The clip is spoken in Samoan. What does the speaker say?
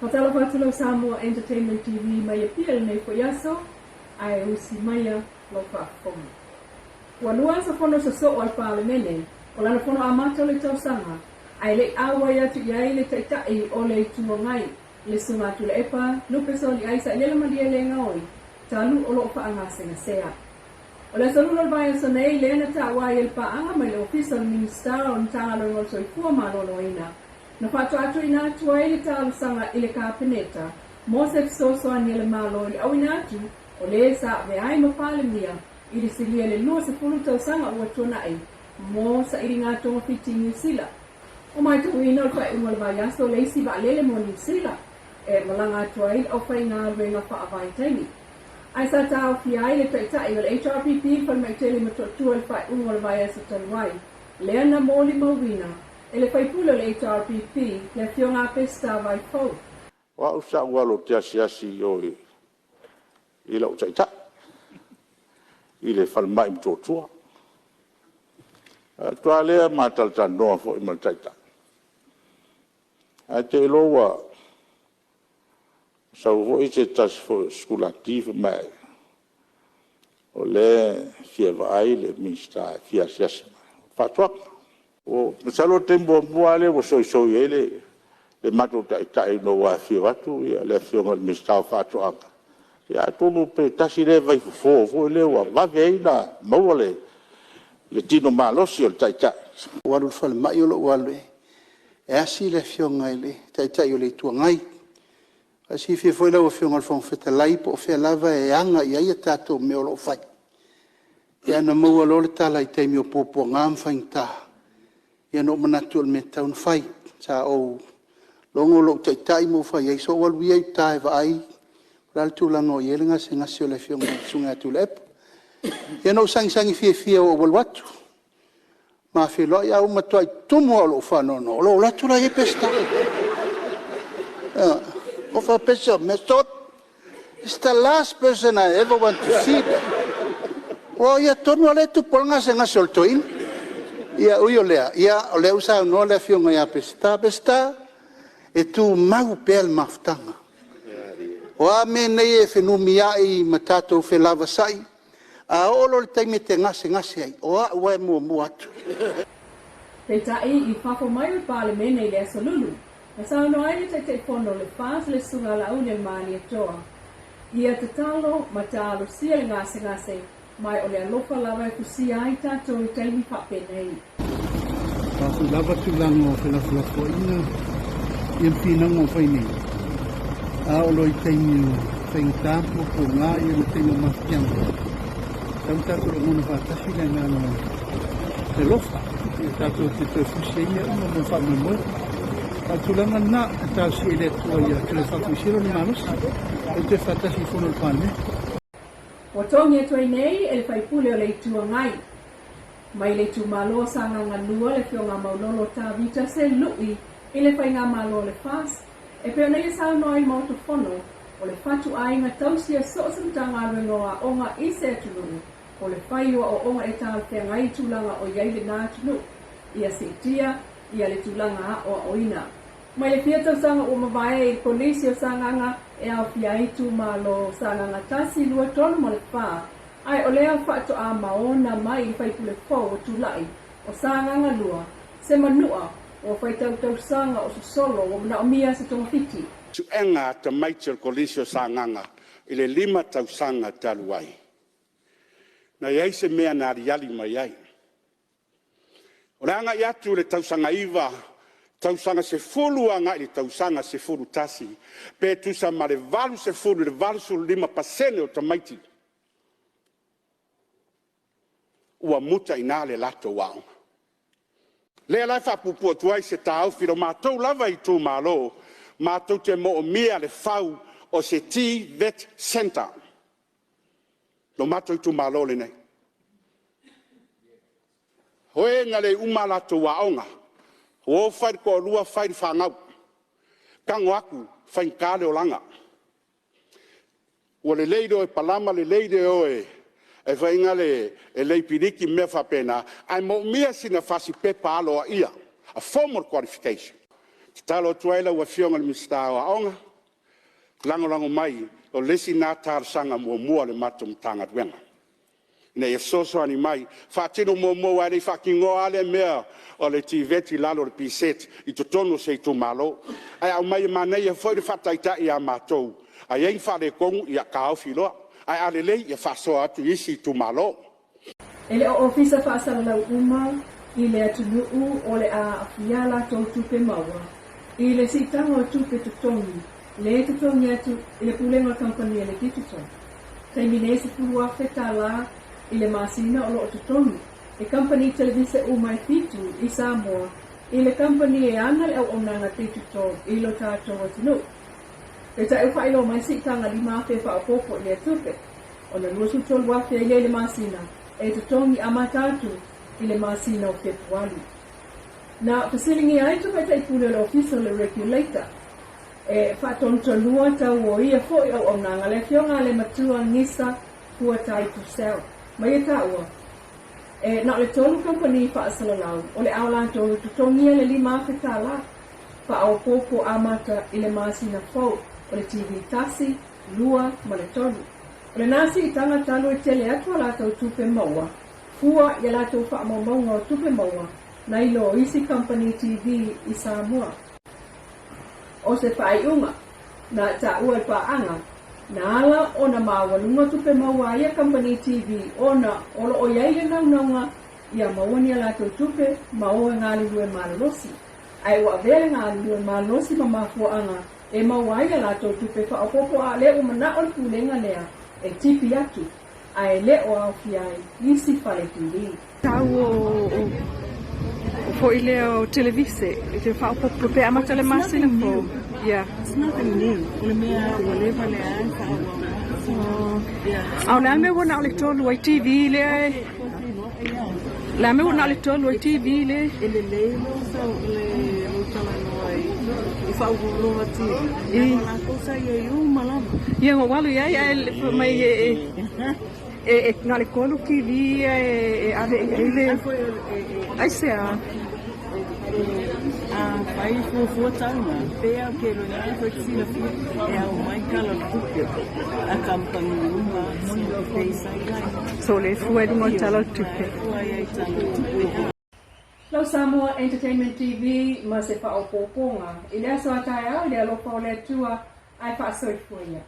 Faatalofa atu lau Samoa Entertainment TV mai Apia i lenei foi aso, ae usi maia lau faafofoga. Ua lua aso fono sosoo a le Palemene, o lana fono amata o le tausaga, ae le i auai atu i ai le Taitai o le Itu Agai, le Susuga Tuilaepa Lupe Soliai Sailele Malielegaoi, talu o lo o faagasegasea. O le aso Lua o le vaiaso nei lea na taua ai e le paaga mai le Ofisa o le Minisita o le Matagaluega o le Soifua Maloloina, na faatoa tuuina atu ai le talosaga i le Kapeneta mo se fesoasoani a le Malo i le auina atu o le sa avea ai ma Palemia i le silia i le 20 tausaga ua tuanai mo sailiga togafiti i Niu Sila. Ua matauina o le faaiuga o le vaiaso le isi vaalele mo Niu Sila e malaga atu ai le aufaigaluega faavaitaimi. Ae sa taofia ai le Taitai o le HRPP i le falemai tele i Motootua i le faaiuga o le vaiaso talu ai, lea na molimauina e le faipule o le HRPP, le Afioga a Peseta Vaifou. O au sa ou alu ou te asiasi i o i lou taitai i le falemai i Motootua. Ona alu atu lava lea ma talatalanoa foi ma le taitai, ae te i loa ua sau foi se tasi foi o sikulati fai mai, o lea e fia vaai le Minisita e fia asiasi mai o Faatoaga. Masalo o le taimi muamua lava lea ua soisoi ai le matou taitai ina ua afio atu le Afioga i le Minisita o Faatoaga, ia atonu pe tasi lea vaifofo foi lea ua vave ai ona maua le tino malosi o le taitai. Ou alu i le falemai o lou alu e asi le Afioga i le Taitai o le Itu Agai. E silafia foi lau Afioga i le Fofoga Fetalai, po o fea lava e aga i ai a tatou mea o lo o fai, ia na maua loa le tala i taimi o puapuaga ma faigata, ia na ou manatu o le mea e tatau ona fai. Sa ou logo lou Taitai ma ou fai ai, se i ou alu ia i uta e vaai po o le a le tulaga o i ai le gasegase o le Susuga ia Tuilaepa. Ia na ou sagisagi fiafia ina ua ou alu atu, ma feiloai, ae ua matuai tumu lava i lou faanoanoa, o lou alu atu o la e i ai Peseta. Ioe. Ou faapea, se mea, sole, is the last person I ever want to see. Aua o ia tonu lava lea e tupu ai le gasegase o le toeaina. Ia ui o lea, o lea ua saunoa le Afioga ia Peseta. Peseta, e tumau pea le mafutaga. O a mea nei e fenumiai ma tatou felavasai, a oo loa i le taimi e te gasegase ai, o au lava e muamua atu. Peitai, i fafo mai o le Palemene i le Aso Lulu, na saunoa ai le Taitaifono o le FAST le Susuga Laauli-a-le-Malietoa, ia tatalo ma talosia le gasegase mai o le alofa lava e fusia ai tatou i taimi faapenei. O a foi lava tulaga o felafolafoaiga ia ma finauga o fai nei, a oo loa i taimi o faigata ma puapuaga ma taimi o mafatiaga, e tatau ona tatou lagona faatasi le agaga o le alofa, ia tatou te toe fusi ai mea uma mo le faamoemoe. A o le tulaga lena, e talosia i le Atua ia toe faafoisia lona malosi, e toe faatasi i fono a le Palemene. Ua togi atu ai nei e le faipule o le Itu Agai mai le itumalo o Sagaga 2 le Afioga Maulolo Tavita se lui i le faigamalo a le FAST e pei ona ia saunoa ai i le Maota Fono o le fatuaiga tausi a so o se Matagaluega o Aoga i se atunuu o le fai o aoaoga e talafeagai i tulaga o i ai lena atunuu ia siitia ia le tulaga aoaoina. Mai le fia tausaga ua mavae i le Kolisi o Sagaga e aofia ai itumalo o Sagaga 1, 2, 3 ma le 4, ae o lea faatoa maona mai i le faipule fou o tulai o Sagaga 2, se manua ua faitau tausaga o sosolo ua manaomia se togafiti. Suega a tamaiti o le Kolisi o Sagaga i le 5 tausaga talu ai, na i ai se mea na aliali mai ai. O le agai atu i le tausaga 9, tausaga 10 agai i le tausaga 11, pe tusa ma le 80 i le 85% o tamaiti ua muta i ina le latou aoga. O lea la e faapuupuu atu ai se taofi i lo matou lava itumalo, matou te moomia le fau o se TVET Centre, lo matou itumalo lenei. O e na le uma a latou aoga, ua o fai le toalua fai le fanau, tago atu ua faigata le olaga. Ua lelei le o e palama lelei le o e lei piliki ma mea faapena, ae moomia sina fasipepa aloaia, a formal qualification. Tatalo atu ai lau Afioga i le Minisita o Aoga, lagolago mai, o le isi lena talosaga muamua a le matou Matagaluega, ina ia fesoasoani mai, faatino muamua aua e le i faatinoina lava lea mea o le TVET i lalo o le PSET i totonu o se itumalo. Ae aumai e manaia foi le faataitai ia matou, a i ai ni faaletonu ia taofi loa, ae a lelei ia faasoa atu i isi itumalo. E le o ofisa faasalalau uma i le atunuu o le a aafia a latou tupe maua i le siitaga o tupe totogi le totogi atu i le Pulega o le Kamupani a le Digital. Taimi nei $10,000 tala i le masina o lo o totogi e kamupani televise uma e fitu i Samoa i le kamupani e ana le auaunaga digital i lo tatou atunuu. Peitai ua faailoa mai siitaga $5,000 faaopoopo i lea tupe, ona $23,000 ai lea i le masina e totogi amata atu i le masina o Fepuali. Na fesiligia ai Tamaitai Pule o le Ofisa o le Regulator e faatonutonua tau o ia foi auaunaga le Afioga a le Matua Gisa Fuatai Purcell ma ia taua e na o le tolu kamupani faasalalau o le a latou totogia le $5,000 faaopoopo amata i le masina fou o le TV tasi, lua ma le tolu. O lena siitaga talu e tele atu a latou tupe maua fua i a latou faamaumauga o tupe maua nai lo isi kamupani TV i Samoa. O se faaiuga na taua e paaga, na ala ona maualuga tupe maua a ia kamupani TV ona o lo o i ai le naunauga ia maua ni a latou tupe ma o e galulue malolosi. Ae ua avea le galulue malosi ma mafuaaga e maua ai a latou tupe faaopoopo a o lea ua manao le pulega lea e tipi atu ae le o aofia ai isi fale TV. Tau o foi lea o televise i te faaopoopo pe amata le masina fou. Yeah. It's nothing new. O le mea ua leva lea e faaauau mai. Oh. A o le a le mea ua na o le tolu ai TV lea e Le a mea ua na o le tolu ai TV le E lelei lou sau le lou talanoa i i Faauluuluga TV. I latou sa i ai uma lava. Ia ua ou alu i ai ae fai mai e e e na o le tolu TV ia e ave i ai le Aisea? Afai e fuafua tauna, pea o ke loina foi te silafia e ao mai tala o le tupe a kamupani uma so e pei sa i ai. So le fua i luga o le tala o le tupe. E fua ai i tala o le tupe. Lau Samoa Entertainment TV ma se faaopoopoga i le aso a taeao i le alofa o le Atua ae faasoifua ia.